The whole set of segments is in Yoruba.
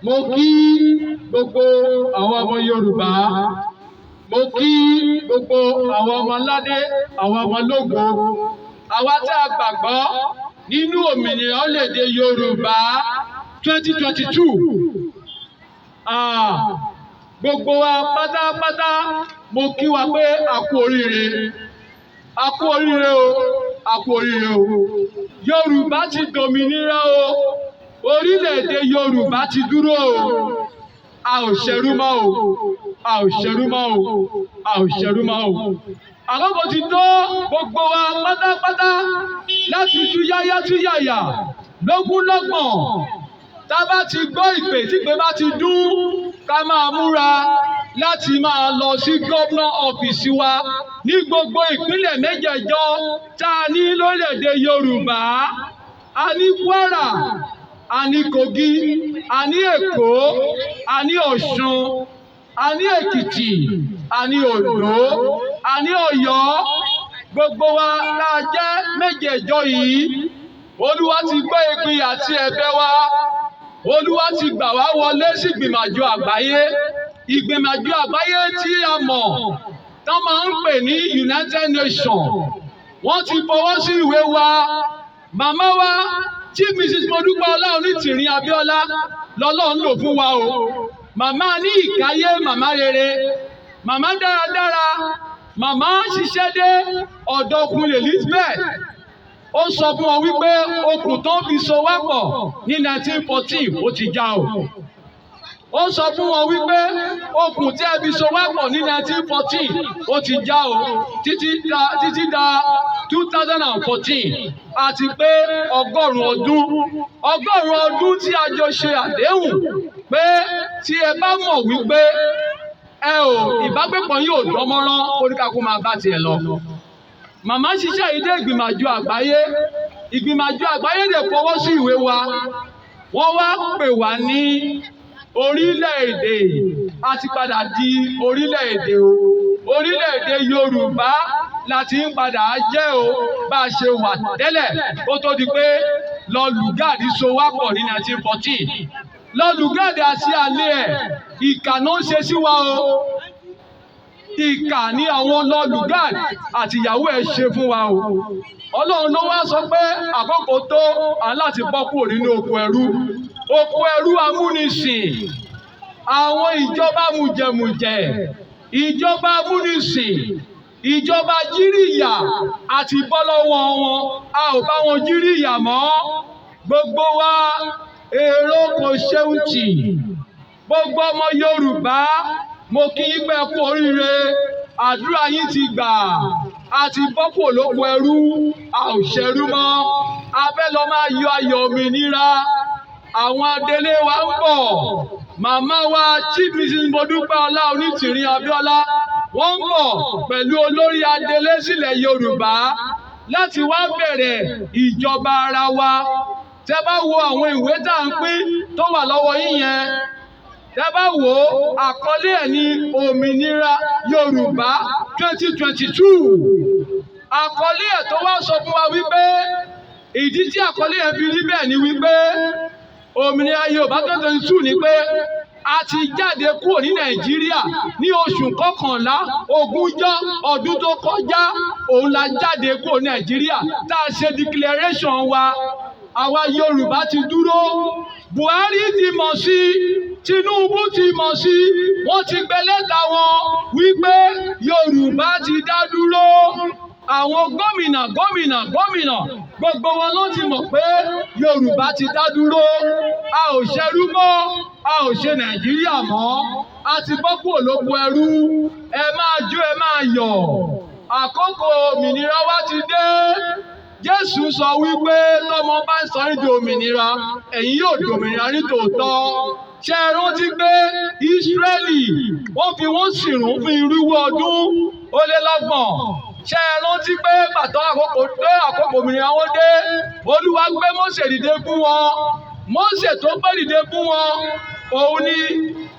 Mo kí gbogbo àwọn ọmọ Yorùbá, mo kí gbogbo àwọn ọmọ aládé, àwọn ọmọ lógo, àwa tí a gbàgbọ́ nínú òmìnira orílẹ̀-èdè Yorùbá 2022. Gbogbo wa pátápátá, mo kí wa pé a kú oríire, a kú oríire o, a kú oríire o. Yorùbá ti dòmìnira o, orílẹ̀-èdè Yorùbá ti dúró o. A ò ṣẹrú mọ́ o, a ò ṣẹrú mọ́ o, a ò ṣẹrú mọ́ o. Àkókò ti tó gbogbo wa pátápátá láti tú yáyá tú yàyà lógúnlọ́gbọ̀n. Tá a bá ti gbọ́ ìpè, tí ìpè bá ti dún, ká máa múra láti máa lọ sí governor office wa ní gbogbo ìpínlẹ̀ mẹ́jẹ̀ẹ̀jọ tá a ní lórílẹ̀‐èdè Yorùbá. A ní Kwara, a ní Kogi, a ní Èkó, a ní Ọ̀ṣun, a ní Èkìtì, a ní Oǹdó, a ní Ọ̀yọ́. Gbogbo wa tá a jẹ́ mẹ́jẹ̀ẹ̀jọ yìí, Olúwa ti gbọ́ ìpè àti ẹ̀bẹ̀ wa. Olúwa ti gbà wá wọlé sí ìgbìmọ̀ àjọ àgbáyé, ìgbìmọ̀ àjọ àgbáyé tí a mọ̀ tán máa ń pè ní United Nations. Wọ́n ti fọwọ́ sí ìwé wa. Màmá wa, Chief Mrs. Modúpẹ́ Ọlá Onítìrí Abíọ́lá, lọ́lọ́run lò fún wa o. Màmá ní ìkáyé, màmá rere, màmá dáradára. Màmá ṣiṣẹ́ dé ọ̀dọ̀ Queen Elizabeth. Ó sọ fún wọn wípé okùn tó fi so wá pọ̀ ní 1914, ó ti já o. Ó sọ fún wọn wípé okùn tí ẹ fi so wá pọ̀ ní 1914, ó ti já o. Títí da 2014, àti pé 100 ọdún, 100 ọdún tí a jọ ṣe àdéhùn pé tí ẹ bá mọ̀ wípé ẹ ò ìbágbépọ̀ yóò dánmọ́rán, oníkàkú máa bá tiẹ̀ lọ. Màmá ṣiṣẹ́ yìí dé ìgbìmọ̀ àjọ àgbáyé. Ìgbìmọ̀ àjọ àgbáyé lè fọwọ́ sí ìwé wa. Wọ́n wá pè wá ní orílẹ̀-èdè. A ti padà di orílẹ̀-èdè o. Orílẹ̀-èdè Yorùbá la ti ń padà jẹ́ o, bá a ṣe wà tẹ́lẹ̀ kó tó di pé Lord Lugard so wá pọ̀ ní 1914. Lord Lugard àti àlè ẹ̀, ìkà náà ń ṣe sí wa o. Ìkà ní àwọn Lord Lugard àti ìyàwó ẹ̀ ṣe fún wa o. Ọlọ́run ló wá sọ pé àkókò tó à ń láti bọ́ kúrò nínú oko ẹrú, oko ẹrú amúnisìn, àwọn ìjọba mùjẹ̀mùjẹ̀, ìjọba amúnisìn, ìjọba jíríyà àti bọ́ lọ́wọ́ wọn. A ò bá wọn jíríyà mọ́. Gbogbo wa, èrò kò ṣeun tì. Gbogbo ọmọ Yorùbá, mo kí yín pé ẹ kú oríire. Àdúrà yín ti gbà. A ti bọ́ kúrò lóko ẹrú, a ò ṣẹrú mọ́. A fẹ́ lọ máa yọ ayọ̀ òmìnira. Àwọn adelé wa ń bọ̀. Màmá wa, Chief Mrs. Modúpẹ́ Ọlá Onítìrí Abíọ́lá, wọ́n ń bọ̀ pẹ̀lú olórí adelé sílẹ̀ Yorùbá láti wá bẹ̀rẹ̀ ìjọba ara wa. Tẹ́ bá wo àwọn ìwé tá à ń pín tó wà lọ́wọ́ yín yẹn, tẹ́ bá wo àkọlé ẹ̀ ní Òmìnira Yorùbá 2022. Àkọlé ẹ̀ tó wá sọ fún wa wípé ìdí tí àkọlé ẹ̀ fi rí bẹ́ẹ̀ ni wípé Òmìnira Yorùbá 2022 ni pé a ti jáde kúrò ní Nàìjíríà ní oṣù kọkànlá, ogúnjọ́ ọdún tó kọjá. Òun la jáde kúrò ní Nàìjíríà tá a ṣe declaration wa. Àwa Yorùbá ti dúró. Buhari ti mọ̀ sí, Tinubu ti mọ̀ sí, wọ́n ti gbé lẹ́tà wọn wípé Yorùbá ti dá dúró. Àwọn gómìnà, gómìnà, gómìnà, gbogbo wọn ló ti mọ̀ pé Yorùbá ti dá dúró. A ò ṣẹrú mọ́, a ò ṣe Nàìjíríà mọ́, a ti bọ́ kúrò lóko ẹrú. Ẹ máa jó, ẹ máa yọ̀. Àkókò òmìnira wa ti dé. Jésù sọ wípé tọ́mọ bá ń sọ ní di òmìnira, ẹ̀yin yóò di òmìnira ní tòótọ́. Ṣé ẹ rántí pé Ísírẹ́lì, wọ́n fi wọ́n sìnrú fún 330? Ṣé ẹ rántí pé bàtọ́ àkókò dé, àkókò òmìnira wọn dé, Olúwa gbé Mósè dìde fún wọn? Mósè tó gbé dìde fún wọn, òun ni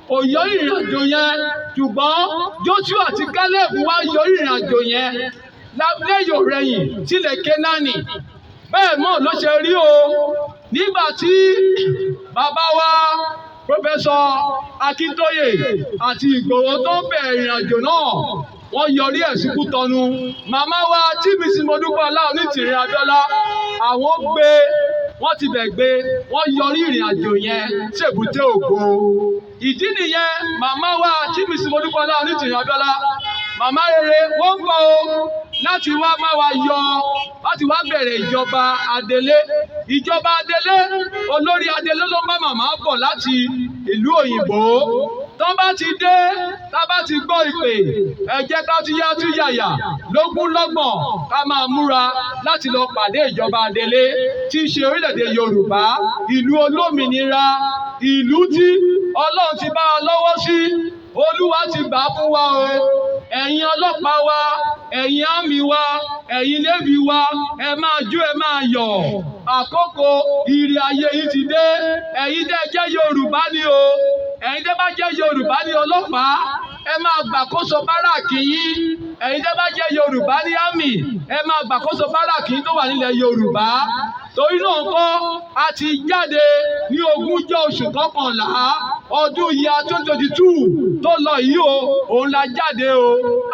kò yọ ìrìn àjò yẹn, ṣùgbọ́n Joshua àti Caleb wá yọ ìrìn àjò yẹn lẹ́yìn òrẹ́yìn sílẹ̀ Kénáánì. Bẹ́ẹ̀ mọ̀ ló ṣe rí o. Nígbà tí bàbá wa Professor Akíntóyè àti Ìgbòho tó ń bẹ̀rẹ̀ ìrìnàjò náà, wọ́n yọrí ẹ̀ sí Kútọ́nù. Màmá wa tí Mrs. Modúpẹ́ Ọlá Onítìrí Abíọ́lá, àwọn gbé, wọ́n ti bẹ̀ gbé, wọ́n yọrí ìrìn àjò yẹn sèbúté ògo. Ìdí nìyẹn, màmá wa tí Mrs. Modúpẹ́ Ọlá Onítìrí Abíọ́lá, màmá rere, wọ́n ń bọ̀ o láti wá bá wa yọ, láti wá bẹ̀rẹ̀ ìjọba adelé. Ìjọba adelé, olórí adelé ló ń bá màmá bọ̀ láti ìlú òyìnbó. Tó bá ti dé, tá bá ti gbọ́ ìpè, ẹ jẹ́ ká tún yá tún yàyà lógún lọ́gbọ̀n, ká máa múra láti lọ pàdé ìjọba adelé tí í ṣe orílẹ̀-èdè Yorùbá, ìlú olómìnira, ìlú tí Ọlọ́run ti bá wa lọ́wọ́ sí. Olúwa ti gbà á fún wa o. Ẹ̀yin ọlọ́pàá wa, ẹ̀yin army wa, ẹ̀yin navy wa, ẹ máa jó, ẹ máa yọ̀. Àkókò ìrì ayé yìí ti dé. Ẹ̀yin tẹ́ jẹ́ Yorùbá ni o, ẹ̀yin tẹ́ bá jẹ́ Yorùbá ní ọlọ́pàá, ẹ máa gbàkóso barrack yín. Ẹ̀yin tẹ́ bá jẹ́ Yorùbá ní army, ẹ máa gbàkóso barrack yín tó wà nílẹ̀ Yorùbá. Torí náà kọ́, a ti jáde ní 20 oṣù kọkànlá ọdún yìí, 2022 tó lọ yìí o, òun la jáde o.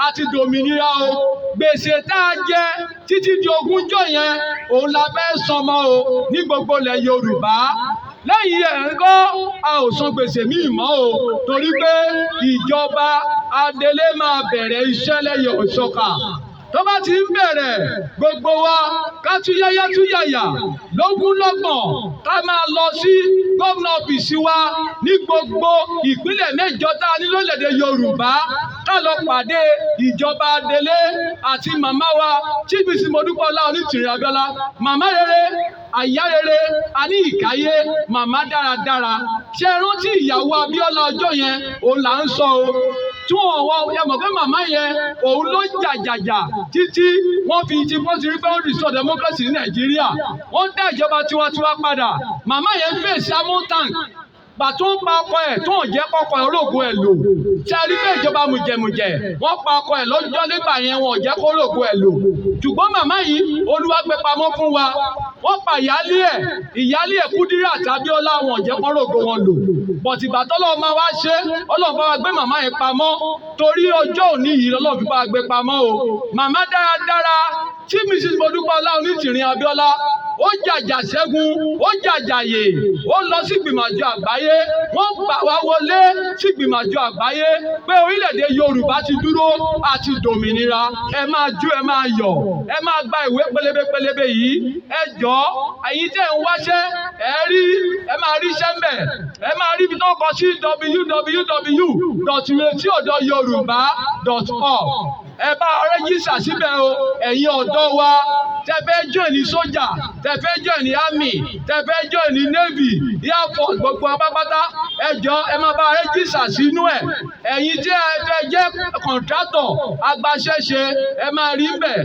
A ti dòmìnira o. Gbèsè tá a jẹ títí di 20 yẹn, òun la fẹ́ sọmọ o ní gbogbo ilẹ̀ Yorùbá. Lẹ́yìn ẹ̀ ń kọ́, a ò san gbèsè míì mọ́ o, torí pé ìjọba adelé máa bẹ̀rẹ̀ iṣẹ́ lẹ́yìn òṣọ́ka. Tó bá ti ń bẹ̀rẹ̀, gbogbo wa ká túyáyá túyàyà lógún lọ́gbọ̀n, ká máa lọ sí gómìnà ọ́fíìsì wa ní gbogbo ìpínlẹ̀ mẹ́jọ tá a ní lórílẹ̀‐èdè Yorùbá, ká lọ pàdé ìjọba adelé àti màmá wa Chief Mrs. Modúpẹ́ Ọlá Onítìrí Abíọ́lá, màmá rere, àyá rere, àní ìkáyé, màmá dáradára. Ṣé ẹ rántí ìyàwó Abíọ́lá ọjọ́ yẹn? Òun là ń sọ o, tí wọ́n wọ ẹ mọ̀ pé màmá yẹn, òun ló jàjàjà títí wọ́n fi ti wọ́n ti rí pé wọ́n restore democracy ní Nàìjíríà, wọ́n dá ìjọba tiwantiwa padà. Màmá yẹn fèsì amú tank gbà tó ń pa ọkọ ẹ̀, tó ń jẹ́ kọ́kọ́ ẹ̀ ológun ẹ̀ lò. Tí a rí pé ìjọba mùjẹ̀mùjẹ̀, wọ́n pa ọkọ ẹ̀ lọ́jọ́ nígbà yẹn, wọn ò jẹ́ kó ológun ẹ̀ lò. Ṣùgbọ́n màmá yìí, Olúwa gbé pamọ́ fún wa. Wọ́n pa ìyálé ẹ̀, ìyálé ẹ̀ Kúdírà Abíọ́lá, wọn ò jẹ́ kó ológun wọn lò. But ìgbà tọ́lọ́run máa wá ṣe, Ọlọ́run bá wa gbé màmá yẹn pamọ́ torí ọjọ́ òní yìí, lọ́lọ́run fi bá wa gbé pamọ́ o. Màmá dáradára tí Mrs. Modúpẹ́ Ọlá Onítìrí Abíọ́lá, ó jàjà ṣẹ́gun, ó jàjàyè, ó lọ sí ìgbìmọ̀ àjọ àgbáyé, wọ́n gbà wá wọlé sí ìgbìmọ̀ àjọ àgbáyé pé orílẹ̀-èdè Yorùbá ti dúró àti dòmìnira. Ẹ máa jó, ẹ máa yọ̀, ẹ máa gba ìwé pélébé pélébé yìí. Ẹ jọ̀ọ́, ẹ̀yin tẹ́ ń wáṣẹ́, ẹ rí, ẹ máa rí iṣẹ́ mbẹ̀. Ẹ máa rí ibi tó kọ sí www.iretiodoyorùbá.org. Ẹ bá register síbẹ̀ o. Ẹ̀yin ọ̀dọ́ wa tẹ fẹ́ join ní sójà, tẹ fẹ́ join ní army, tẹ fẹ́ join ní navy, air force, gbogbo apápátá, ẹ jọ̀ọ́, ẹ máa bá register sínú ẹ̀. Ẹ̀yin tí ẹ fẹ́ jẹ́ contractor, agbaṣẹ́ṣe, ẹ máa rí mbẹ̀,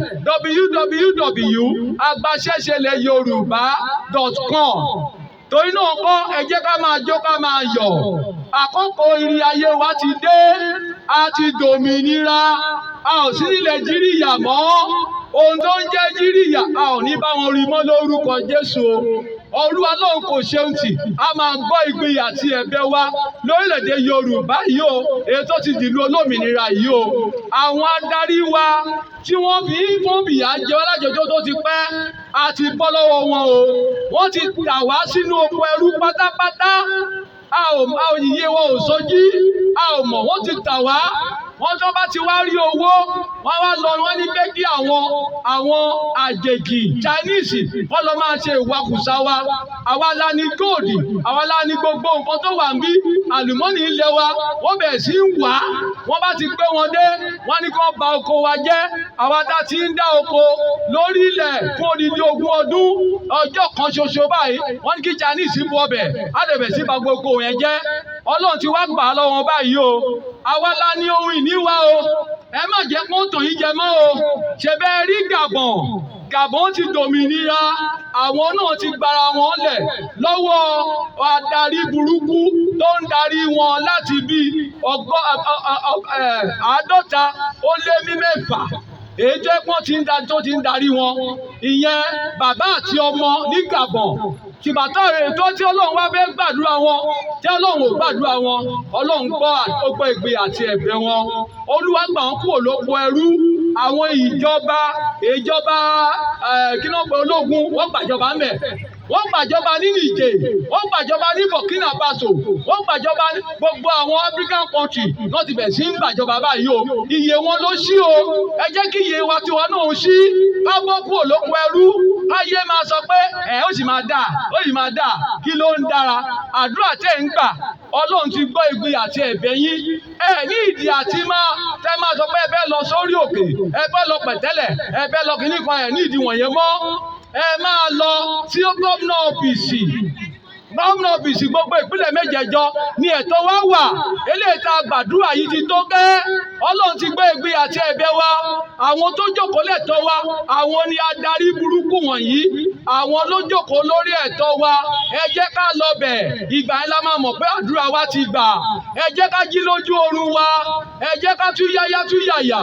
www.agbaṣẹ́ṣelẹ̀yorùbá.com. Torí náà kọ́, ẹ jẹ́ ká máa jó, ká máa yọ̀. Àkókò ìrì ayé wa ti dé. A ti dòmìnira, a ò sí nílẹ̀ jíríyà mọ́. Ohun tó ń jẹ́ jíríyà, a ò ní bá wọn rí mọ́ lórúkọ Jésù o. Olúwa lóun kò ṣeun tì, a máa gbọ́ ìgbìyà àti ẹ̀bẹ̀ wa lórílẹ̀‐èdè Yorùbá yìí o, èyí tó ti dìlú olómìnira yìí o. Àwọn adarí wa tí wọ́n fi ń fún ìyà jẹ wá lájọjọ́ tó ti pẹ́, a ti bọ́ lọ́wọ́ wọn o. Wọ́n ti tà wá sínú oko ẹrú pátápátá. A ò yíyé wọn ò sọjí, a ò mọ̀. Wọ́n ti tà wá. Wọ́n tó bá ti wá rí owó, wọ́n wá lọ, wọ́n ní pé kí àwọn àjèjì Chinese wọ́n lọ máa ṣe ìwakùsà wa. Àwa la ní gold, àwa la ní gbogbo nǹkan tó wà níbí, àlùmọ́nì ilẹ̀ wa. Wọ́n bẹ̀rẹ̀ sí í wá. Wọ́n bá ti gbé wọn dé, wọ́n ní kó ba oko wa jẹ́. Àwa tá ti ń dá oko lórí ilẹ̀ fún odidi 20 ọdún, ọjọ́ kan ṣoṣo báyìí, wọ́n ní kí Chinese bu ọbẹ̀ á dẹ̀ bẹ̀ sí ba gbogbo yẹn jẹ́. Ọlọ́run ti wá gbà á lọ́wọ́ báyìí o. Àwa la ní ohun ìní wa o. Ẹ má jẹ́ kó tàn yín jẹ mọ́ o. Ṣe bẹ́ẹ̀ rí Gabon? Gabon ti dòmìnira, àwọn náà ti gbara wọn lẹ̀ lọ́wọ́ adarí burúkú tó ń darí wọn láti bí 56, èyí tó pọ́n ti ń da tó ti ń darí wọn. Ìyẹn bàbá àti ọmọ ní Gabon. Tìbàtà rẹ̀ tó tí Ọlọ́run wá fẹ́ gbàdúrà wọn, tí Ọlọ́run ò gbàdúrà wọn, Ọlọ́run gbọ́, ó gbọ́ ìgbé àti ẹ̀bẹ̀ wọn. Olúwa gbà wọ́n kúrò lóko ẹrú. Àwọn ìjọba kí ló ń pè, ológun, wọ́n gbàjọba ńbẹ̀. Wọ́n gbàjọba ní Niger, wọ́n gbàjọba ní Burkina Faso, wọ́n gbàjọba ní gbogbo àwọn African country. Wọ́n ti bẹ̀ sí ń gbàjọba báyìí o. Iye wọn ló ṣí o. Ẹ jẹ́ kí iye wa tiwa náà ń ṣí, ká bọ́ kúrò lóko ẹrú. Káyé máa sọ pé ẹ ó sì máa dáa, ó sì máa dáa. Kí ló ń dára? Àdúrà tẹ́ ń gbà, Ọlọ́run ti gbọ́ igbe àti ẹ̀bẹ̀ yín. Ẹ ní ìdí àti máa tẹ́ máa sọ pé ẹ fẹ́ lọ sórí òkè, ẹ fẹ́ lọ pẹ̀tẹ́lẹ̀, ẹ fẹ́ lọ kíní kan. Ẹ ní ìdí wọ̀nyẹn mọ́. Ẹ máa lọ sí gómìnà ọ́fíìsì, gómìnà ọ́fíìsì gbogbo ìpínlẹ̀ mẹ́jẹ̀ẹ̀jọ ní ẹ̀tọ́ wa wà. Eléyìí tá a gbàdúrà yìí ti tó gẹ́. Ọlọ́run ti gbé igbe àti ẹ̀bẹ̀ wa. Àwọn tó jókòó lẹ́tọ́ wa, àwọn ni adarí burúkú wọ̀nyí, àwọn ló jókòó lórí ẹ̀tọ́ wa. Ẹ jẹ́ ká lọ bẹ̀. Ìgbà yẹn la máa mọ̀ pé àdúrà wa ti gbà. Ẹ jẹ́ ká jí lójú oorun wa. Ẹ jẹ́ ká tú yáyá tú yàyà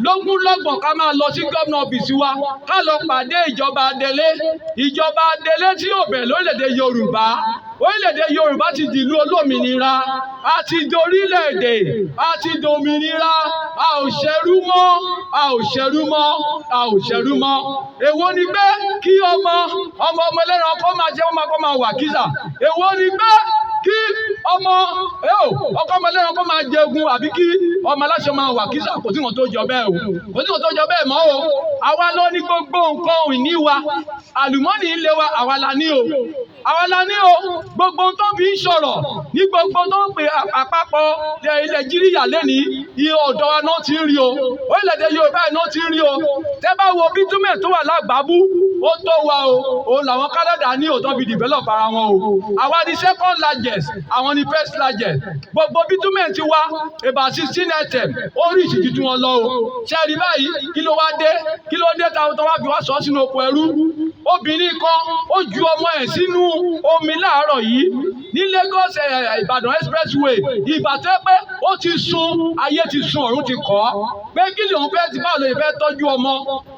lógún lọ́gbọ̀n, ká máa lọ sí gómìnà ọ́fíìsì wa, ká lọ pàdé ìjọba adelé, ìjọba adelé tí yóò bẹ̀rẹ̀ lórílẹ̀‐èdè Yorùbá. Orílẹ̀-èdè Yorùbá ti dìlú olómìnira, a ti dorílẹ̀-èdè, a ti dòmìnira. A ò ṣẹrú mọ́, a ò ṣẹrú mọ́, a ò ṣẹrú mọ́. Èwo ni pé kí ọmọ ọmọ ọmọ ẹlẹ́ran kó máa jẹ́ ọmọ kó máa wà kísà? Èwo ni pé kí ọmọ ọkọ ọmọ ẹlẹ́ran kó máa jẹgun, àbí kí ọmọ aláṣọ máa wà kísà? Kò sí wọn tó jọ bẹ́ẹ̀ o, kò sí wọn tó jọ bẹ́ẹ̀ mọ́ o. Àwa ló ní gbogbo nǹkan ìní wa, àlùmọ́nì ilé wa, àwa la ní o, àwa la ní o. Gbogbo ohun tó fi ń sọ̀rọ̀ ní gbogbo tó ń pè àpapọ̀ ilẹ̀ Nàìjíríà lẹ́ni, iye ọ̀dọ́ wa náà ti ń rí o. Orílẹ̀-èdè Yorùbá náà ti ń rí o. Tẹ́ bá wo bitumen tó wà lágbàábú, ó tó wa o. Òun làwọn Canada ní òótọ́ fi develop ara wọn o. Àwa ni second largest, àwọn ni first largest. Gbogbo bitumen ti wa about 16 item, ó rí ìṣìjú tí wọ́n lọ o. Ṣe rí báyìí? Kí ló wá dé? Kí ló dé táwọn tó wá fi wá sọ sínú oko ẹrú? Obìnrin kan, ó ju ọmọ ẹ̀ sínú omi láàárọ̀ yìí ní Lagos Ìbàdàn expressway. Ìgbà tó yẹ pé ó ti sun ayé, ti sun ọ̀run, ti kọ́ pé kí lòun fẹ́ ti, báwo lè fẹ́ tọ́jú ọmọ?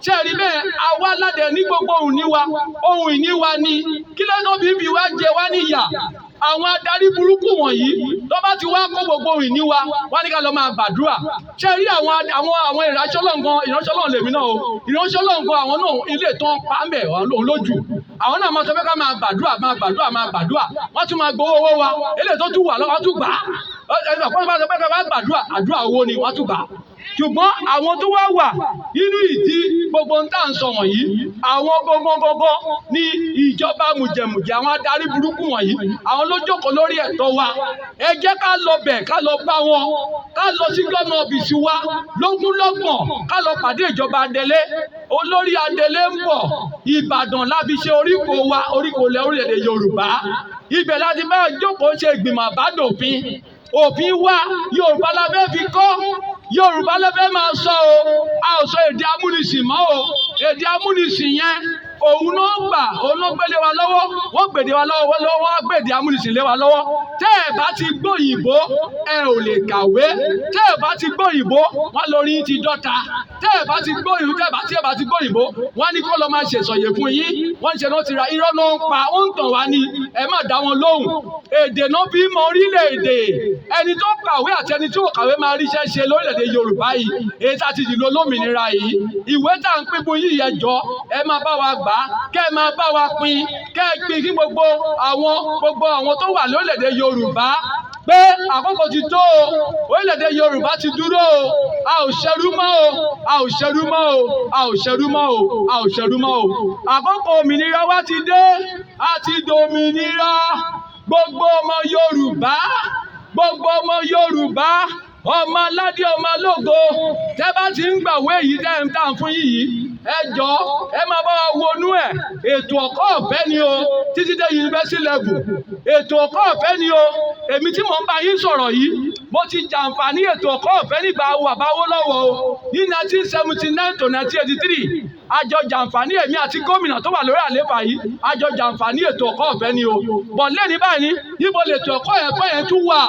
Ṣé rí bẹ́ẹ̀? Àwa ládẹ ní gbogbo ohun ní wa, ohun ìní wa ni. Kí ló tó fi fi wá jẹ wá níyà? Àwọn adarí burúkú wọ̀nyí tó bá ti wá kó gbogbo ohun ìní wa wá ní ká lọ máa gbàdúrà. Ṣé rí àwọn ìránṣẹ́ Ọlọ́run gan, ìránṣẹ́ Ọlọ́run lèmi náà o, ìránṣẹ́ Ọlọ́run gan, àwọn náà ilé tó ń pa ń bẹ̀ òun lójú. Àwọn náà máa sọ pé ká máa gbàdúrà, máa gbàdúrà, máa gbàdúrà. Wọ́n tún máa gbowó owó wa. Eléyìí tó tún wà lọ́wọ́, wọ́n tún gbà á. Ẹ̀sìn ọ̀pọ̀ máa sọ pé ká máa gbàdúrà, àdúrà owó ni wọ́n tún gbà á. Ṣùgbọ́n àwọn tó wá wà nínú ìdí gbogbo ń tà ń sọ wọ̀nyí, àwọn gbogbogbò ní ìjọba mùjẹ̀mùjẹ̀, àwọn adarí burúkú wọ̀nyí, àwọn ló jókòó lórí ẹ̀tọ́ wa. Ẹ jẹ́ ká lọ bẹ̀, ká lọ bá wọn, ká lọ sí gómìnà ọ́fíìsì wa lógúnlọ́gbọ̀n, ká lọ pàdé ìjọba adelé. Olórí adelé ń bọ̀. Ìbàdàn láti ṣe oríkò wa, oríkò ilẹ̀ orílẹ̀-èdè Yorùbá. Ibẹ̀ láti máa jókòó ṣe ìgbìmọ̀ àbádòfin. Òfin wa, Yorùbá la fẹ́ fi kọ́, Yorùbá la fẹ́ máa sọ o. A ò sọ èdè amúnisìn mọ́ o. Èdè amúnisìn yẹn, òun ló gbà, òun ló gbélé wa lọ́wọ́. Wọ́n gbèdé wa lọ́wọ́ lọ́wọ́, wọ́n gbèdé amúnisìn lé wa lọ́wọ́. Tẹ́ ẹ̀ bá ti gbóyìnbó, ẹ ò lè kàwé. Tẹ́ ẹ̀ bá ti gbóyìnbó, wọ́n lórí yín ti dọ́ta. Tẹ́ ẹ̀ bá ti gbóyìnbó, tẹ́ ẹ̀ bá tí ẹ̀ bá ti gbóyìnbó, wọ́n ní kó lọ máa ṣèṣọ̀yè fún yín. Wọ́n ń ṣe ló ti ra. Irọ́ ló ń pa, ó ń tàn wá ní. Ẹ má dá wọn lóhùn. Èdè náà fi mọ orílẹ̀-èdè. Ẹni tó kàwé àti ẹni tí ò kàwé máa ríṣẹ́ ṣe lórílẹ̀-èdè Yorùbá yìí, èyí tá a ti dìlú olómìnira yìí. Ìwé tá à ń pín fún yìí, ẹ jọ̀ọ́, ẹ máa bá wa gbà á, kẹ́ ẹ máa bá wa pín, kẹ́ ẹ pín kí gbogbo àwọn tó wà lórílẹ̀-èdè Yorùbá pé àkókò ti tó o. Orílẹ̀-èdè Yorùbá ti dúró o. A ò ṣẹrú mọ́ o, a ò ṣẹrú mọ́ o, a ò ṣẹrú mọ́ o, a ò ṣẹrú mọ́ o. Àkókò òmìnira wa ti dé. A ti dòmìnira. Gbogbo ọmọ Yorùbá, gbogbo ọmọ Yorùbá, ọmọ aládé, ọmọ ológo, tẹ́ bá ti ń gbàwé yìí tẹ́ ń tà fún yìí, ẹ jọ̀ọ́, ẹ máa bá wa wọnú ẹ̀. Ètò ẹ̀kọ́ ọ̀fẹ́ ni o, títí dé university level. Ètò ẹ̀kọ́ ọ̀fẹ́ ni o. Èmi tí mò ń bá yín sọ̀rọ̀ yìí, mo ti jàǹfààní ètò ẹ̀kọ́ ọ̀fẹ́ nígbà bàbá Awólọ́wọ̀ o, ní 1979 to 1983. A jọ jàǹfààní, èmi àti gómìnà tó wà lórí àlééfà yìí, a jọ jàǹfààní ètò ẹ̀kọ́ ọ̀fẹ́ ni o. Bọ̀ lẹ́ni báyìí ní níbo lètò ẹ̀kọ́ ẹ̀kọ́ yẹn tún wà?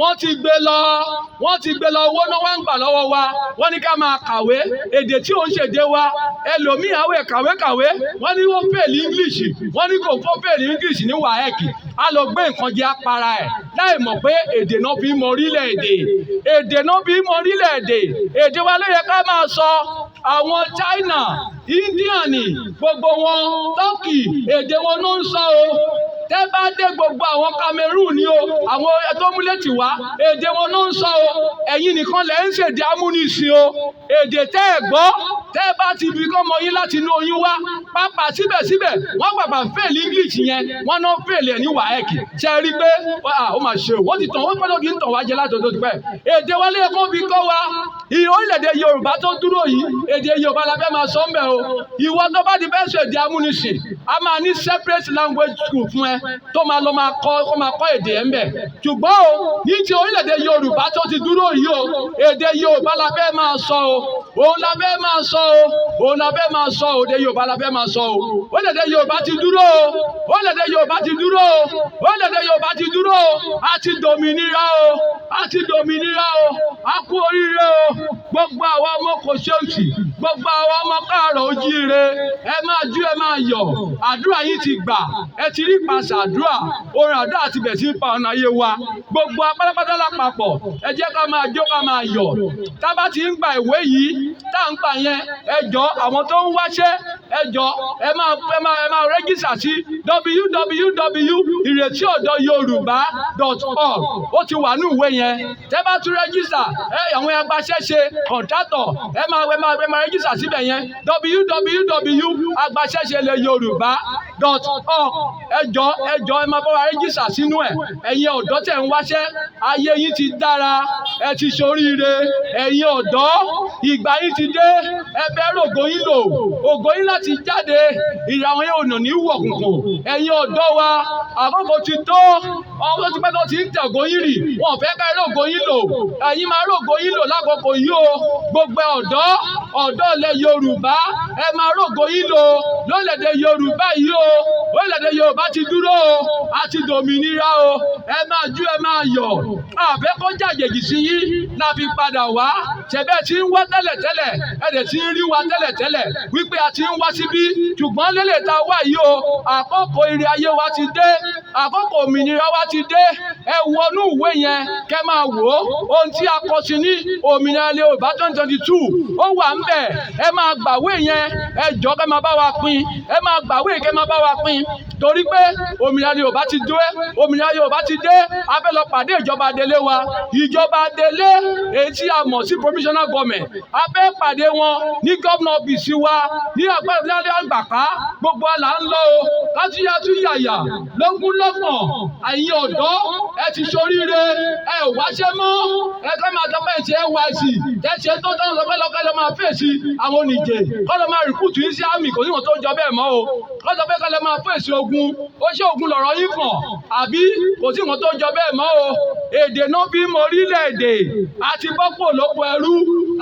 Wọ́n ti gbé lọ, wọ́n ti gbé lọ. Owó náà wá ń gbà lọ́wọ́ wa. Wọ́n ní ká máa kàwé èdè tí ò ń ṣèdè wa. Ẹlòmíì àwẹ̀ kàwé kàwé, wọ́n ní wọ́n fail English, wọ́n ní kò fọ́ fail English ní WAEC, á lọ gbé nǹkan jẹ apara ẹ̀ láì mọ̀ pé èdè náà fi mọ orílẹ̀-èdè, èdè náà fi mọ orílẹ̀-èdè. Èdè wa ló yẹ ká máa sọ. Àwọn China, Indian, gbogbo wọn, Turkey, èdè wọn ló ń sọ o. Tẹ́ bá dé gbogbo àwọn Cameroon ni o, àwọn tó múlẹ̀ tì wá, èdè wọn ló ń sọ o. Ẹ̀yin nìkan lẹ̀ ń ṣèdè amúnisìn o, èdè tẹ́ ẹ̀ gbọ́. Tẹ́ ẹ bá ti fi kọ́ ọmọ yín láti inú oyún wá pápá, síbẹ̀síbẹ̀ wọ́n pàpà fail English yẹn, wọ́n náà fail ẹ̀ ní WAEC. Ṣe rí pé ó mà ṣe o? Wọ́n ti tàn, wọ́n pẹ́ lóbi ń tàn wá jẹ láti ọdún tó pẹ́. Èdè wa lè kó fi kọ́ wa. Orílẹ̀-èdè Yorùbá tó dúró yìí, èdè Yorùbá la fẹ́ máa sọ ń bẹ̀ o. Ìwọ tó bá ti fẹ́ sọ èdè amúnisìn, a máa ní separate language school fún ẹ tó máa lọ máa kọ́, kó máa kọ́ èdè ẹ̀ ń bẹ̀. Ṣùgbọ́n o, ní ti orílẹ̀-èdè Yorùbá tó ti dúró yìí o, èdè Yorùbá la fẹ́ máa sọ o. Òun la fẹ́ máa sọ o, òun la fẹ́ máa sọ o. Èdè Yorùbá la fẹ́ máa sọ o. Orílẹ̀-èdè Yorùbá ti dúró o, orílẹ̀-èdè Yorùbá ti dúró o, orílẹ̀-èdè Yorùbá ti dúró o. A ti dòmìnira o, a ti dòmìnira o. A kú oríire o. Gbogbo àwa ọmọ kò ṣéǹtì, gbogbo àwa ọmọ káàrọ̀ ojíire, ẹ máa jó, ẹ máa yọ̀. Àdúrà yín ti gbà. Ẹ ti rí ìpàṣẹ àdúrà, orin àdúrà ti bẹ̀ sí pa ọ̀nà ayé wa. Gbogbo apátápátá lápapọ̀, ẹ jẹ́ ká máa jó, ká máa yọ̀. Tá bá ti ń gba ìwé yìí tá à ń gbà yẹn, ẹ jọ, àwọn tó ń wáṣẹ́, ẹ jọ, ẹ máa register sí www.ìrètíọ̀dọ́yorùbá.org. Ó ti wà ní ìwé yẹn. Tẹ́ bá tún register ẹ, àwọn agbaṣẹ́ṣe, contractor, ẹ máa register síbẹ̀ yẹn, www.agbaṣẹ́ṣelẹ̀yorùbá.org. Ẹ jọ, ẹ jọ, ẹ máa bá wa register sínú ẹ̀. Ẹ̀yin ọ̀dọ́ tẹ̀ ń wáṣẹ́, ayé yín ti dára, ẹ ti ṣoríire. Ẹ̀yin ọ̀dọ́, ìgbà yín ti dé. Ẹ fẹ́ rògo yín lò, ògo yín láti jáde. Ìràwọ̀ yẹn ò nà ní wọ̀kùnkùn. Ẹ̀yin ọ̀dọ́ wa, àkókò ti tó. Ọmọ tó ti pẹ́ tó ti ń tẹ̀ ògo yín rì, wọn ò fẹ́ ká rògo yín lò. Ẹ̀yin máa rògo yín lò lákòókò yìí o. Gbogbo ọ̀dọ́, ọ̀dọ́ ilẹ̀ Yorùbá, ẹ máa rògo yín lò lórílẹ̀‐èdè Yorùbá yìí o. Orílẹ̀-èdè Yorùbá ti dúró o, a ti dòmìnira o. Ẹ máa jó, ẹ máa yọ̀. Àfẹ́ kó jàjèjì sí yín la fi padà wá. Ṣẹ̀bẹ́ tí ń wá tẹ́lẹ̀tẹ́lẹ̀, ẹ dẹ̀ ti ń rí wa tẹ́lẹ̀tẹ́lẹ̀ wípé a ti ń wá síbí. Ṣùgbọ́n lélẹ̀ tá a wá yìí o, àkókò ire ayé wa ti dé, àkókò òmìnira wa ti dé. Ẹ wọnú ìwé yẹn, kẹ́ máa wò ó. Ohun tí a kọ sí ní òmìnira ilẹ̀ Yorùbá 2022, ó wà ń bẹ̀. Ẹ máa gbàwé yẹn, ẹ jọ̀ọ́, kẹ́ máa bá wa pín. Ẹ máa gbàwé, kẹ́ máa bá wa pín, torí pé òmìnira Yorùbá ti dé, òmìnira Yorùbá ti dé. A fẹ́ lọ pàdé ìjọba adelé wa, ìjọba adelé èyí tí a mọ̀ sí provisional government. A fẹ́ pàdé wọn ní governor office wa ní àgbàdo àgbàká. Gbogbo àlà ń lọ o, kájúyà tún yàyà lógún lọ́gbọ̀n. Ẹ̀yin ọ̀dọ́, ẹ ti ṣoríire. Ẹ ò wáṣẹ́ mọ́. Ẹ kọ́ máa sọ pé ẹ ṣe NYSC tẹ̀sẹ̀ tó tán, sọ pé lọ́kọ́ lọ́ máa fèsì àwọn oníjẹ, kọ́ lọ́ máa recruit yín sí army. Kò níwọ̀n tó ń jọ bẹ́ẹ̀ mọ́ o. Kọ́ sọ pé kọ́ lọ́ máa fèsì ogun, ó ṣe ogun lọ̀rọ̀ yín kàn àbí? Kò sí nǹkan tó jọ bẹ́ẹ̀ mọ́ o. Èdè náà bí mọ orílẹ̀-èdè. Àti bọ́pọ̀ lóko ẹrú,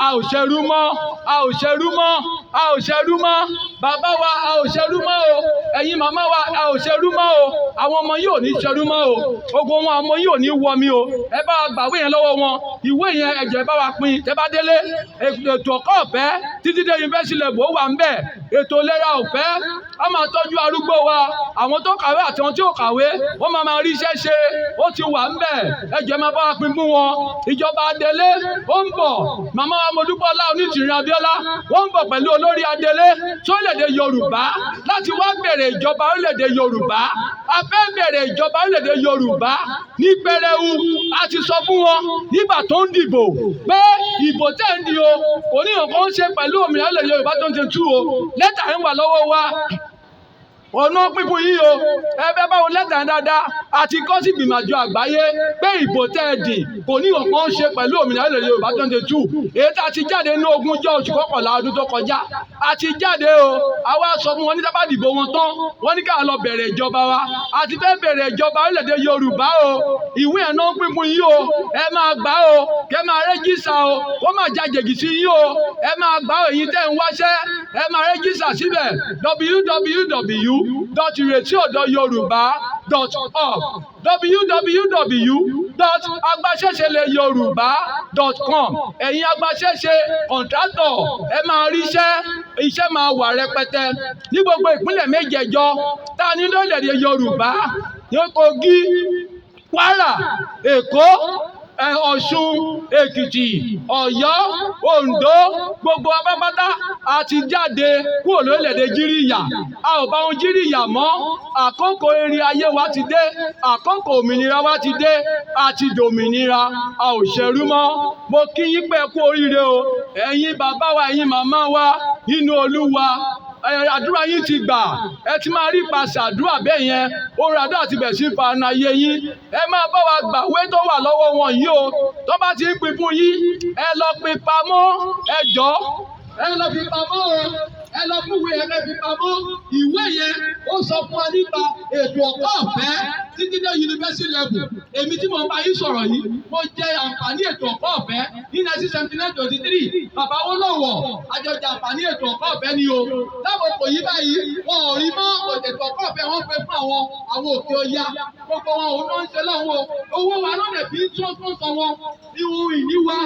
a ò ṣẹrú mọ́, a ò ṣẹrú mọ́, a ò ṣẹrú mọ́. Bàbá wa, a ò ṣẹrú mọ́ o. Ẹ̀yin màmá wa, a ò ṣẹrú mọ́ o. Àwọn ọmọ yìí ò ní ṣẹrú mọ́ o. Ogun wọn, ọmọ yìí ò ní wọ mi o. Ẹ bá wa gbàwé yẹn lọ́wọ́ wọn. Ìwé yẹn, ẹ̀jẹ̀ bá wa pín. Tẹ́ bá délé, ètò ẹ̀kọ́ ọ̀fẹ́ títí dé yunifásitì level, ó wà ń bẹ̀. Ètò ìlera ọ̀fẹ́, a máa tọ́jú arúgbó wa. Àwọn tó kàwé àti àwọn tí ò kàwé, wọ́n máa máa rí iṣẹ́ ṣe. Ó ti wà ń bẹ̀. Ẹ̀jẹ̀ máa bá wa pín fún wọn. Ìjọba adelé ó ń bọ̀. Màmá wa Modúpọ̀lá Onítìrí Abíọ́lá, wọ́n ń bọ̀ pẹ̀lú olórí adelé sórílẹ̀-èdè Yorùbá láti wá bẹ̀rẹ̀ ìjọba orílẹ̀-èdè Yorùbá. A fẹ́ bẹ̀rẹ̀ ìjọba orílẹ̀-èdè Yorùbá ní pẹrẹu. A ti sọ fún wọn nígbà tó ń dìbò pé ìbò tẹ̀ ń di o, kò ní nǹkan ń ṣe pẹ̀lú òmìnira orílẹ̀-èdè Yorùbá tó ń ṣe tú o. Lẹ́tà ń wà lọ́wọ́ wa. Ọ̀nà pípín yìí o. Ẹ bẹ́ báwo lẹ́tà dáadáa àti kọ́ sí ìgbìmọ̀ àjọ àgbáyé pé ìbò tẹ́ ẹ dì kò ní nǹkan ṣe pẹ̀lú òmìnira ilẹ̀ Yorùbá 22, èyí tá a ti jáde ní ogúnjọ́ oṣù kọkànlá ọdún tó kọjá. A ti jáde o. Àwa sọ fún wọn ní sábà dìbò wọn tán, wọ́n ní ká lọ bẹ̀rẹ̀ ìjọba wa. A ti fẹ́ bẹ̀rẹ̀ ìjọba orílẹ̀-èdè Yorùbá o. Ìwé ẹ̀ náà ń pín fún yín o. Ẹ máa gbà o, kẹ́ máa register o, kó má jàjèjì sí yín o. Ẹ máa gbà o. Èyí tẹ́ ń wáṣẹ́, ẹ máa register síbẹ̀, www.iretiodoyoruba.org, www.agbaṣẹ́ṣelẹ̀yorùbá.com. Ẹ̀yin agbaṣẹ́ṣe, contractor, ẹ máa ríṣẹ́, iṣẹ́ máa wà rẹpẹtẹ ní gbogbo ìpínlẹ̀ mẹ́jẹ̀ẹ̀jọ tá a ní lórílẹ̀‐èdè Yorùbá, ní Kogi, Kwara, Èkó, Ọ̀ṣun, Èkìtì, Ọ̀yọ́, Oǹdó. Gbogbo apápátá a ti jáde kúrò lórílẹ̀‐èdè Jíríyà. A ò bá wọn jíríyà mọ́. Àkókò eré ayé wa ti dé, àkókò òmìnira wa ti dé. A ti dòmìnira, a ò ṣẹrú mọ́. Mo kí yín pé ẹ kú oríire o, ẹ̀yin bàbá wa, ẹ̀yin màmá wa nínú Olúwa. Àdúrà yín ti gbà. Ẹ ti máa rí ipasẹ̀ àdúrà bẹ́ẹ̀ yẹn. Orin àdúrà ti bẹ̀ sí fa ọ̀nà ayé yín. Ẹ máa bá wa gbàwé tó wà lọ́wọ́ wọn yìí o. Tó bá ti ń pín fún yín, ẹ lọ pín pamọ́. Ẹ jọ̀ọ́, ẹ lọ fi pamọ́ o. Ẹ lọ fún ìwé yẹn, kẹ́ fi pamọ́. Ìwé yẹn, ó sọ fún wa nípa ètò ẹ̀kọ́ ọ̀fẹ́ títí dé university level. Èmi tí mo bá yín sọ̀rọ̀ yìí, mo jẹ àǹfààní ètò ẹ̀kọ́ ọ̀fẹ́ ní 1979-23. Bàbá Awólọ́wọ̀, àjọjẹ àǹfààní ètò ẹ̀kọ́ ọ̀fẹ́ ni o. Láwọn kò yí báyìí, wọn ò rí mọ́ ètò ẹ̀kọ́ ọ̀fẹ́. Wọn fẹ́ fún àwọn òkè ọya, gbogbo wọn òun náà ń ṣe lọ́wọ́. Owó wa lọ́nà bí tó tó sọ wọn ihun ìní wa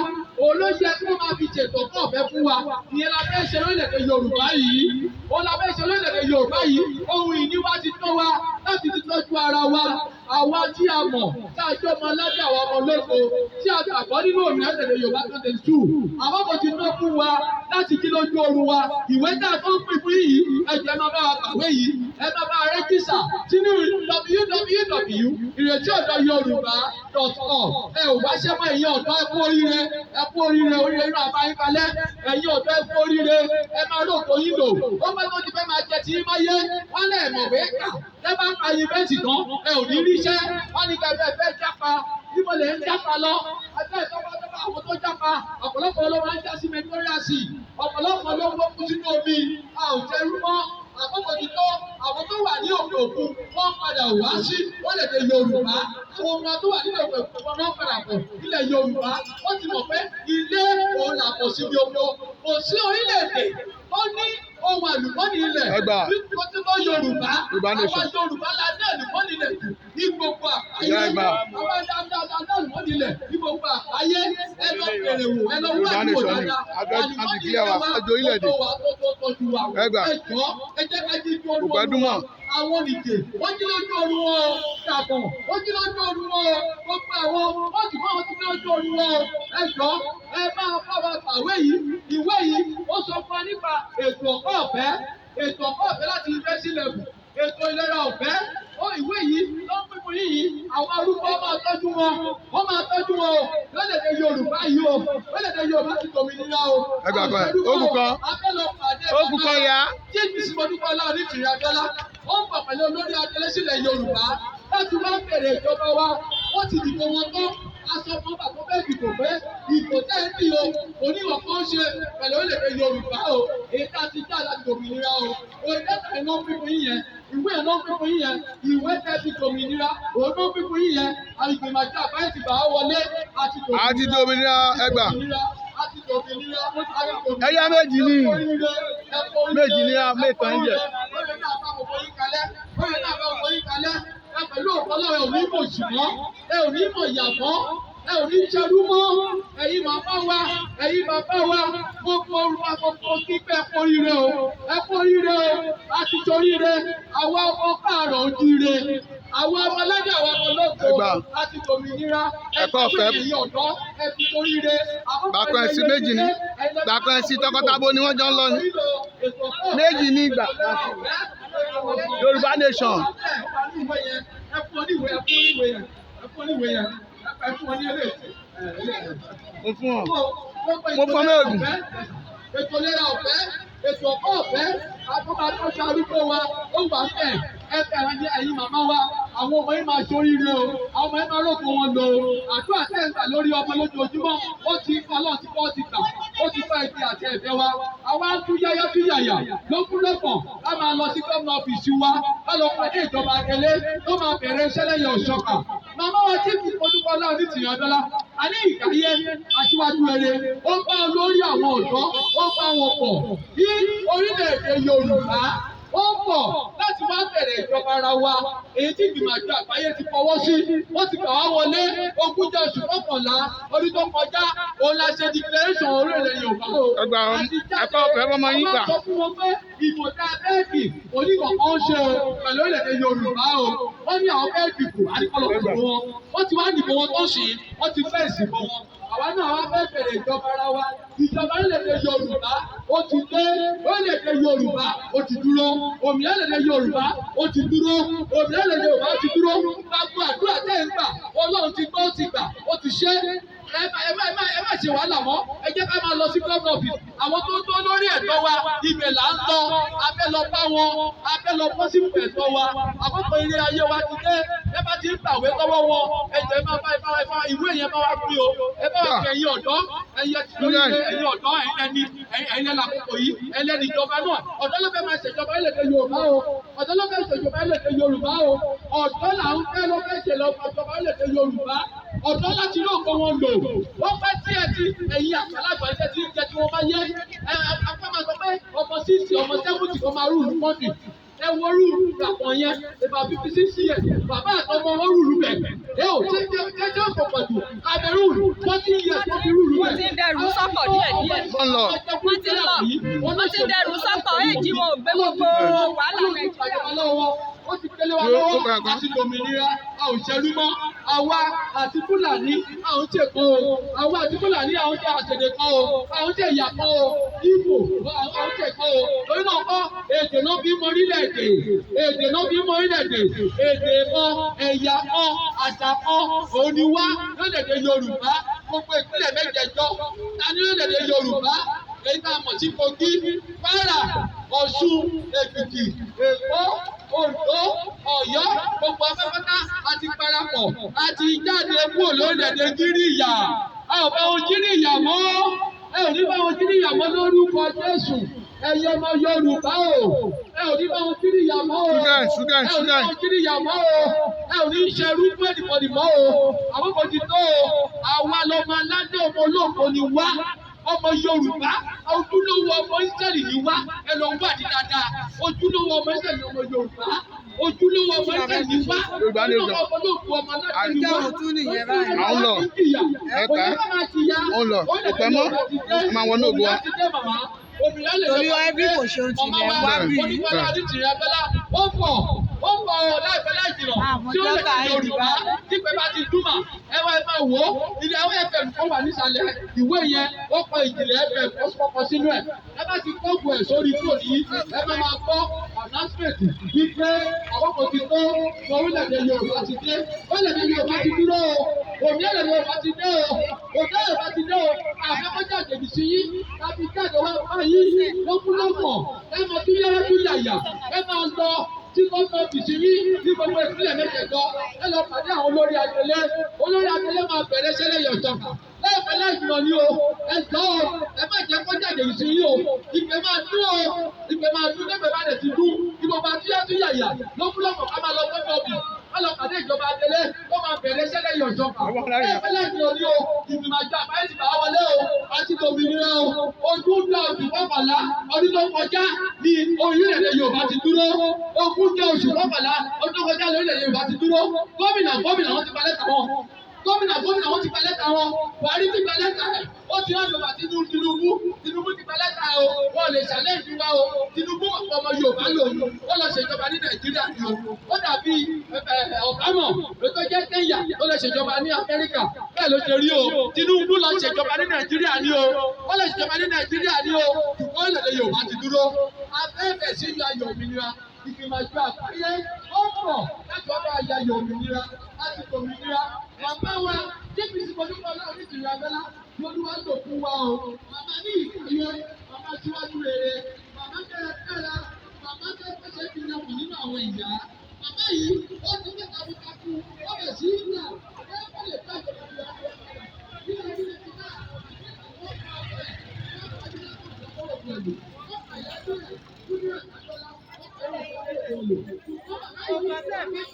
òun ló yẹ kí wọ́n máa fi ṣètò ẹ̀kọ́ ọ̀fẹ́ fún wa. Ìyẹn la fẹ́ ṣe lórílẹ̀‐èdè Yorùbá yìí, òun la fẹ́ ṣe lórílẹ̀‐èdè Yorùbá yìí. Ohun ìní wa ti tó wa láti fi tọ́jú ara wa. Àwa tí a mọ̀ tá a jọ ọmọ aládé, àwọn ọmọ ológo tí a gbàgbọ́ nínú òmìnira èdè Yorùbá 22, àwọn kò ti tó fún wa láti jí lójú oorun wa. Ìwé tá a tó ń pín fún yìí, ẹ jẹ́ máa bá wa kàwé yìí. Ẹ máa bá wa register sínú www.iretiodoyoruba.org. Ẹ ò wá ṣẹ́ mọ́. Ẹ̀yin ọ̀dọ́, ẹ kú oríire, ẹ kú oríire. Oríire inú àbáyín kalẹ̀. Ẹ̀yin ọ̀dọ́, ẹ kú oríire. Ẹ máa lóko yín lò. Ó pẹ́ tó ti fẹ́ máa jẹ tí máyé wọ́n lẹ̀ mọ̀ pé kà ẹ bá ń pa yunifásitì tán, ẹ ò ní ríṣẹ́. Wọ́n ní kẹfẹ́ fẹ́ jápa, níbo lè ń jápa lọ? Ẹgbẹ́ ìtọ́wọ́ àwọn tó jápa, ọ̀pọ̀lọpọ̀ ló máa ń já sí mẹtọ́ríàsì, ọ̀pọ̀lọpọ̀ ló ń wọ́pọ̀ sínú omi. A ò jẹrú mọ́. Àkókò ti tó. Àwọn tó wà ní òkè òkun, wọ́n padà wá sí wọ́n lè dé Yorùbá. Àwọn ọmọ tó wà nílẹ̀ òkè òkun, wọ́n padà bọ̀ nílẹ̀ Yorùbá. Wọ́n ti mọ̀ pé ilé òun làbọ̀ síbi oko. Kò sí orílẹ̀-èdè tó ní ohun àlùmọ́nì ilẹ̀ Ẹgbà. tó Yorùbá. Yorùbá nation. Àwọn Yorùbá la ní àlùmọ́nì ilẹ̀ jù ní gbogbo àgbáyé. Ìyá ẹgbà. Àwọn dáadáa àlùmọ́nì ilẹ̀ ní gbogbo àgbáyé. Ẹ lọ bèrè wò, ẹ lọ wá Yorùbá àdúgbò nation ni. dáadáa. Àti kílẹ̀ wa, àjò orílẹ̀-èdè. Ó tó wa, tó tó tọ́jú wa. Ẹgbà. Ẹ jọ̀ọ́, ẹ jẹ́ ká jí ojú Kò gbádùn mọ́. Àwọn nìjè, wọ́n jí lójú oorun wọn o. Dàbọ̀, wọ́n jí lójú oorun wọn o. Gbogbo àwọn wọ́n ti fún àwọn tí lójú oorun wọn o. Ẹ jọ̀ọ́, ẹ máa bá wa kàwé yìí. Ìwé yìí, ó sọ fún wa nípa ètò ẹ̀kọ́ ọ̀fẹ́, ètò ẹ̀kọ́ ọ̀fẹ́ láti university level, ètò ìlera ọ̀fẹ́. Ó ìwé yìí ló ń pín fún yìí. Àwọn arúgbó máa tọ́jú wọn, wọ́n máa tọ́jú wọn o lórílẹ̀-èdè Yorùbá yìí o. Lórílẹ̀-èdè Yorùbá ti dòmìnira o. Ẹgbà kan ẹ̀, ó kù kan. A fẹ́ lọ pàdé Ó kù kan ya. Jíjì sí Mọ́dúpọ̀lá Onítìrí Abíọ́lá. Ó ń bọ̀ pẹ̀lú olórí adélẹ́sílẹ̀ Yorùbá láti wá bẹ̀rẹ̀ ìjọba wa. Wọ́n ti dìbò wọn tán. Aṣọ fún bàbá bẹ́ẹ̀ dìbò pé ìbò tẹ́ ń dì o, oníwọ̀n kan ṣe pẹ̀lú orílẹ̀-èdè Yorùbá o. Èyí tá a ti já láti dòmìnira o. Òye lẹ́tà iná fífún yín yẹn, ìwé iná fífún yín yẹn, ìwé tẹ́ fi dòmìnira òun ló fífún yín yẹn. Àlùgbìmọ̀ àti àbáyé ti bà á wọlé àti dòmìnira. Àti dòmìnira, ẹgbà. Àti dòmìnira, àti dòmìnira. Ẹyá méjì ni. Méjì ni a mẹ́ta ń jẹ. Pẹ̀lú ọ̀pọ̀lọpọ̀, ẹ ò ní mọ̀ sí mọ́, ẹ ò ní mọ̀ ìyà mọ́, ẹ ò ní ṣerú mọ́. Ẹ̀yin bàbá wa, ẹ̀yin bàbá wa, gbogbo wa, gbogbo kíkẹ́, ẹ kú oríire o, ẹ kú oríire o. A ti ṣoríire. Àwa ọmọ káàrọ̀ ojíire, àwa ọmọ ọlọ́dẹ, àwa ọmọ ológo, Ẹgbà. a ti dòmìnira. Ẹ̀kọ́ ọ̀fẹ́. Ẹ̀yin ọ̀dọ́, ẹ fi ṣoríire. Gbàkan ẹ̀sìn méjì ni. Gbàkan ẹ̀sìn tọkọtabo ni wọ́n jọ ń lọ ni. Méjì ní ìgbà. Yorùbá nation. Mo fún ọ. Mo fún ọ mẹ́ẹ̀gùn. Ètò ìlera ọ̀fẹ́, ètò ẹ̀kọ́ ọ̀fẹ́. Àwọn máa tọ́jú arúgbó wa, ó wà bẹ́ẹ̀. Ẹ fẹ́ràn ní ẹ̀yin màmá wa, àwọn ọmọ yìí máa ṣoríire o, àwọn ọmọ yìí máa rògbò wọn lò ó. Àdúrà tẹ́ ń gbà lórí ọmọ lójoojúmọ́, ó ti Ọlọ́run ti kọ́ ti gbà, ó ti fẹ́ ibi àti ẹ̀fẹ́ wa. Àwa ń tún yáyá tún yàyà lókúlọ́pọ̀ ká máa lọ sí gómìnà ọ́fíìsì wa, ká lọ pàdé ìjọba akẹlẹ́ tó máa bẹ̀rẹ̀ iṣẹ́ lẹ́yìn ọ̀ṣọ́kà. Màmá wa tí kì í fojúkọ náà ní tìyàn dọ́là. A ní ìkàyé aṣíwájú rere, ó bá olórí àwọn ọ̀dọ́, ó bá wọn pọ̀. Ní orílẹ̀-èdè Yorùbá, ó pọ̀ láti wá bẹ̀rẹ̀ ìjọba ara wa, èyí tí ìgbìmọ̀ àjọ àgbáyé ti fọwọ́ sí. Wọ́n ti gbà wá wọlé ogúnjọ́ oṣù kọkànlá ọdún tó kọjá, òun la ṣe declaration orílẹ̀-èdè Yorùbá o. Ẹgbà A ti jáde, ẹ̀kọ́ ọ̀fẹ́ ọmọ yín gbà. a máa sọ fún wọn pé ìbò tá a fẹ́ dì oníkọ̀ọ̀kan ṣe o pẹ̀lú orílẹ̀-èdè Yorùbá o. Wọ́n ní àwọn fẹ́ dìbò àdìkọ́lọ̀ dìbò wọn. Wọ́n ti wá dìbò wọn tó ṣì wọ́n ti fẹ́ ìsìnkú wọn. Àwa náà wá fẹ́ bẹ̀rẹ̀ ìjọba ara wa. Ìjọba orílẹ̀-èdè Yorùbá ó ti dé, orílẹ̀-èdè Yorùbá ó ti dúró, òmìnira orílẹ̀-èdè Yorùbá ó ti dúró, òmìnira orílẹ̀-èdè Yorùbá ó ti dúró. Gbogbo àdúrà tẹ́ ń gbà, Ọlọ́run ti gbọ́, ó ti gbà, ó ti ṣe é. Ẹ má ẹ má ẹ má ẹ má ṣe wàhálà mọ́, ẹ jẹ́ ká máa lọ sí gómìnà ọ́fíìsì. Àwọn tó tó lórí ẹ̀tọ́ wa, ibẹ̀ là ń lọ, a fẹ́ lọ bá wọn, a fẹ́ lọ bọ́ sípò ẹ̀tọ́ wa. Àkókò ilé ayé wa ti dé, ẹ bá ti ń gbàwé lọ́wọ́ wọn, ẹ jẹ́ ẹ má bá ẹ bá ẹ bá ìwé yẹn bá wa pín o. Ẹ bá wa fi ẹ̀yin ọ̀dọ́, ẹ̀yin ẹ̀yin ẹ̀yin ọ̀dọ́, ẹ̀yin ẹni ẹ̀yin ẹ̀yin àkókò yìí, ẹlẹ́ni ìjọba náà. Ọ̀dọ́ ló fẹ́ máa ṣèjọba ilẹ̀ Yorùbá o. Ọ̀dọ́ ló fẹ́ ṣèjọba ilẹ̀ Yorùbá o. Ọ̀dọ́ là ń fẹ́ ló fẹ́ ṣèjọba ilẹ̀ Yorùbá. Ọ̀dọ́ láti rí ògo wọn lò. Wọ́n fẹ́ tí ẹ ti ẹ̀yin àgbàlagbà ẹ ti ń jẹ tí wọ́n bá yẹ. Ẹ apá máa sọ pé ọmọ 60, ọmọ 70 kan máa rúùlù pọ́ǹdì. Ẹ wo rúùlù àpọ̀ yẹn, about 56 years, bàbá àtọmọ wọn rúùlù bẹ̀. Ẹ ò ṣe ṣe ṣe ṣe kò pọ̀ jù. Cameroon 40 years wọ́n fi rúùlù bẹ̀. Wọ́n ti ń dẹrù sọ́kọ̀ díẹ̀díẹ̀. Wọ́n lọ. Wọ́n ti ń lọ. Wọ́n ti ń dẹrù sọ́kọ̀, èjì wọn ò gbé gbogbo wàhálà Nàìjíríà. Ó ti gbélé wa lọ́wọ́, a ti dòmìnira, a ò ṣẹrú mọ́. Àwa àti Fúlàní, a ò ń ṣèkan o. Àwa àti Fúlàní, a ò ń ṣe àṣèdè kan o. A ò ń ṣe ìyà kan o. Ìgbò, a ò ń ṣe kan o. Torí náà kọ́, èdè náà fi mọ orílẹ̀-èdè. Èdè náà fi mọ orílẹ̀-èdè. Èdè kan, ẹ̀yà kan, àṣà kan, òun ni wá lórílẹ̀-èdè Yorùbá. Gbogbo ìpínlẹ̀ mẹ́jẹ̀ẹ̀jọ, ta ní lórílẹ̀-èdè Yorùbá? Èyí tá a mọ̀ sí Kogi, Kwara, Ọ̀ṣun, Èkìtì, Èkó, Oǹdó, Ọ̀yọ́, gbogbo afẹ́fẹ́ká àti parapọ̀ àti jáde kúrò lórílẹ̀-èdè Jíríyà. A ò bá wọn Jíríyà mọ́. Ẹ ò ní bá wọn Jíríyà mọ́ lórúkọ Jésù. Ẹ̀yin ọmọ Yorùbá o. Ẹ ò ní bá wọn Jíríyà mọ́ o. Ṣúgà, ṣúgà, Ẹ ò ní ṣúgà. bá wọn Jíríyà mọ́ o. Ẹ ò ní ṣerú fún ẹnìbọ̀dì mọ́ o. Àwọn kò ti tó o. Àwa lọmọ aládé ọmọ olóògbé ni wá. Ọmọ Yorùbá, ojúlówó ọmọ Ísírẹ́lì ni wá. Ẹ lọ wá ní dáadáa. Ojúlówó ọmọ Ísírẹ́lì ni ọmọ Yorùbá. Ojúlówó ọmọ Ísírẹ́lì ni wá. Yorùbá ni Ojúlówó ọmọ olóògbé ọmọ aládé ni wá. Àjọ òtún nìyẹn báyìí. À ń lọ. Ẹ kà á. Ó ń lọ. Kò pẹ́ mọ́. A máa wọnú ògo wa. Torí every kò ṣe ohun tilẹ̀ wá bí. Onígbọ́lá Adétìrí Abẹ́lá, ó pọ̀, ó pọ̀ láìpẹ́ láì jìnà. Àwọn Tí ó lè dọ́kà fi Yorùbá, tí pé bá ti dúmà, ẹ wá ẹ máa wò ó. Ilé àwọn FM tó wà nísàlẹ̀ ìwé yẹn, ó kọ ìjìnlẹ̀ FM, ó kọkọ sínú ẹ̀. Ẹ bá ti kọ́ọ̀bù ẹ̀ sórí fóònù yìí, ẹ máa máa gbọ́ announcement wípé àkókò ti tó, orílẹ̀-èdè Yorùbá ti dé, orílẹ̀-èdè Yorùbá ti dúró o, òmìnira Yorùbá ti dé o, òmìnira Yorùbá ti dé o, àfẹ́kọ́jà àjèjì sí yín, láti jáde wá báyìí lọ́kúnlọ́kọ̀, ẹ máa tún yára tún yàyà, ẹ máa lọ tí gómìnà ọ́fíìsì yín ní gbogbo ìpínlẹ̀ mẹ́jẹ̀ẹ̀jọ, ẹ lọ pàdé àwọn olórí adelé, olórí adelé máa bẹ̀rẹ̀ sẹ́lẹ̀ yọ̀jọ̀kà láìpẹ́ láì jùlọ ní o, ẹ jọ o, ẹ má jẹ́ kó jáde sí yín o, ìpè máa dún o, ìpè máa dún lẹ́gbẹ̀ẹ́ bá dẹ̀ ti dún, ìbò máa tún yá tún yàyà lọ́kúnlọ́kọ̀ ká máa lọ gómìnà ọ́fíìsì, ká lọ pàdé ìjọba adelé, ó máa bẹ̀rẹ̀ sẹ́lẹ̀ yọ̀jọ̀kà láìpẹ́ láì jùlọ ní o, ìgbìmọ̀ àjọ àbáyé ti bà á wọlé o, àti tòmìnira o, ojú ń lọ oṣù kọkànlá ọdún tó kọjá ní orílẹ̀-èdè Yorùbá ti dúró, ogún jẹ́ oṣù kọkànlá ọdún tó kọjá lórílẹ̀-èdè Yorùbá ti dúró, gómìnà gómìnà wọn ti gba lẹ́tà wọn, gómìnà gómìnà wọn ti gba lẹ́tà wọn, Buhari ti gba lẹ́tà ẹ̀, ó ti rán Yorùbá Tinubu, Tinubu ti gba lẹ́tà o, wọn lè ṣàlẹ́yìn wa o, Tinubu ọ̀pọ̀ ọmọ Yorùbá lòun, ó lọ ṣèjọba ní Nàìjíríà ni o, ó dàbí Obama ló tó jẹ́ Kenya ó lọ ṣèjọba ní Amẹ́ríkà, bẹ́ẹ̀ ló ṣe rí o, Tinubu lọ ṣèjọba ní Nàìjíríà ni o, ó lọ ṣèjọba ní Nàìjíríà ni o, ṣùgbọ́n orílẹ̀-èdè Yorùbá ti dúró, afẹ́fẹ́ sí yọ ayọ̀ òmìnira, ìgbìmọ̀ àjọ àgbáyé ó pọ̀ láti wá bá ayọ̀ òmìnira láti òmìnira. Màmá wa JPC Mọ́dúpọ̀lá Onítìrí Abẹ́lá lolúwa lò fún wa o. Màmá ní ìkàyẹ, màmá síwájú rere, màmá kẹ́rẹ́kẹ́rẹ́, ṣe fi yangàn nínú àwọn ìyá. Màmá yìí ó ti ní takuntakun, ó bẹ̀ sí ìgbà pé ó lè bá ìjọba ìjọba padà. Ní ọdún 1999, wọ́n pa ọkọ ẹ̀, wọ́n pa Ajílẹ̀ kúrò, wọ́n pa ìyájú ẹ̀, Kúdírát Abíọ́lá, wọ́n pa ẹ̀rọ ìfọwọ́rọ̀ lò. Ṣùgbọ́n màmá yìí